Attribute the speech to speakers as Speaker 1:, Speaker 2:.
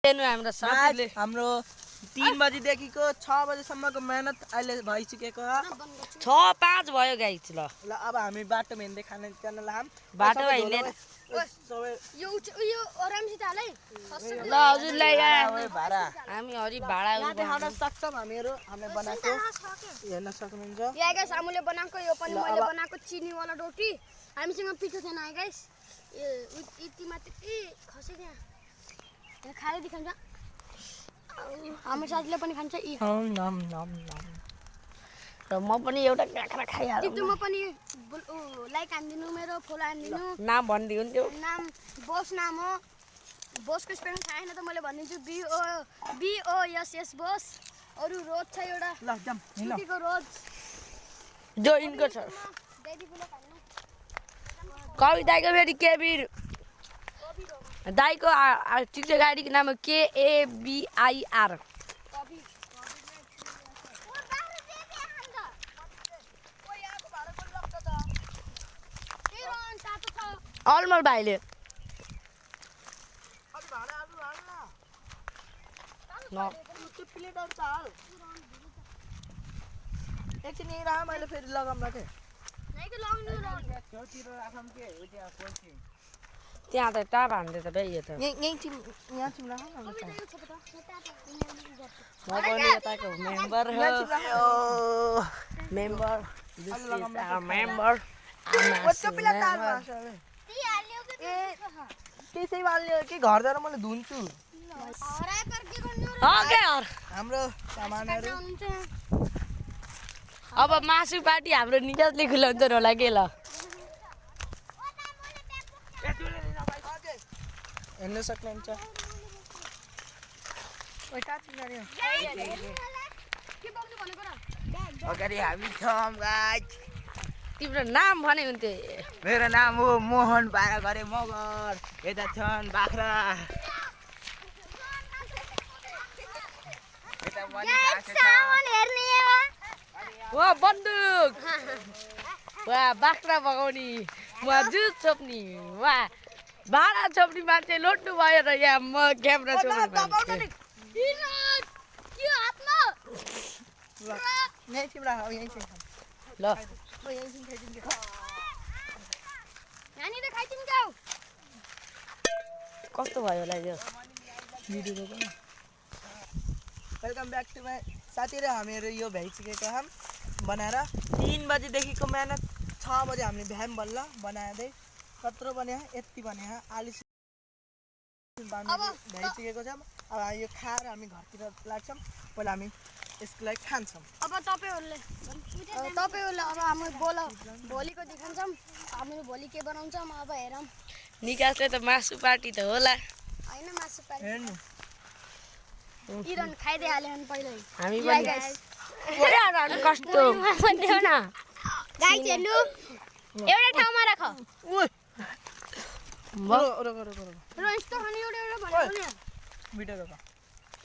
Speaker 1: हाम्रो 3 बजेदेखिको 6 बजेसम्मको मेहनत अहिले भइसकेको छ।
Speaker 2: 6-5 भयो गाइस। ल
Speaker 1: अब हामी बाटो हिँड्दै खाना जान लाम।
Speaker 2: बाटो हिँडेर
Speaker 3: यो आरामसित हालै
Speaker 2: ल हजुरलाई यहाँ
Speaker 1: भाडा
Speaker 2: हामी हरि भाडा
Speaker 1: यहाँ देखाउन सक्छौँ हामीले बनाएको हेर्न सक्नुहुन्छ।
Speaker 3: यहाँ गाइस हामीले बनाएको यो पनि मैले बनाएको चिनी वाला रोटी हामीसँग पिठो थिएन है गाइस। यति मात्र ए खसे त्यहाँ यहाँ खाएर देखाउँछ। हाम्रो साथीले पनि खान्छ इ
Speaker 2: र म पनि एउटा काँक्रा खाइहाल्छु।
Speaker 3: टिकटकमा पनि लाइक हान्दिनु मेरो फलो हान्दिनु।
Speaker 2: नाम भनिदिनु नि त्यो
Speaker 3: नाम बोस नाम हो। बोसको स्पेलिङ थाहा छैन त मैले भनिदिन्छु BOSS बोस। अरू रोज छ एउटा
Speaker 1: ल जाम हिँड
Speaker 3: सुतीको रोज
Speaker 2: जो इनको छ
Speaker 3: डेडी बुले खानु
Speaker 2: कवि दाइको फेरि केबिर दाइको चित्र गाडीको नाम हो KABIR।
Speaker 3: कभी
Speaker 2: अलमल भाइले
Speaker 1: एकछिन यहीँ राख मैले फेरि लगाउँला के
Speaker 2: त्यहाँ त टाढा हान्दै त भाइ यो त
Speaker 1: यहाँ छिम राख न
Speaker 2: म पनि यताको मेम्बर हो मेम्बर
Speaker 1: त्यसै बाल्यो कि घर जाएर मैले धुन्छु। हाम्रो सामानहरू
Speaker 2: अब मासु पार्टी हाम्रो निकासले खुलाउँछ होला के ल
Speaker 1: हेर्न सक्नुहुन्छ। अगाडि हामी छौँ गाइस।
Speaker 2: तिम्रो नाम भने हुन्थ्यो।
Speaker 1: मेरो नाम हो मोहन पारा गरे मगर। यता छन् बाख्रा
Speaker 2: वा बन्दुक वा बाख्रा बगाउने वा जुस छोप्ने वा भाडा छोप्ने मान्छे लोट्नु भयो र यहाँ म क्यामेरा छोप्ने ल कस्तो भयो होला यो
Speaker 1: वेलकम ब्याक टु माई साथीहरू। हामीहरू यो भ्याइसकेको छौँ बनाएर 3 बजेदेखिको मेहनत 6 बजे हामीले भ्याम बल्ल बनाउँदै कत्रो बन्यो यति बन्यो आलु भ्याइसकेको छौँ। अब यो खाएर हामी घरतिर लाग्छौँ। पहिला हामी यसको लागि खान्छौँ।
Speaker 3: अब तपाईँहरूले अब हामी भोलिको देखाउँछौँ हामीले भोलि के बनाउँछौँ। अब हेरौँ
Speaker 2: निकासले त मासु पार्टी त होला
Speaker 3: होइन मासु पार्टी
Speaker 1: हेर्नु
Speaker 3: इरन खाइदिइ हाल्यो भने पहिल्यै
Speaker 2: हामी पनि कस्तो
Speaker 3: गाइस हेर्नु एउटा ठाउँमा राख
Speaker 1: र यस्तो खाने एउटा भनेको नि
Speaker 2: भिडियो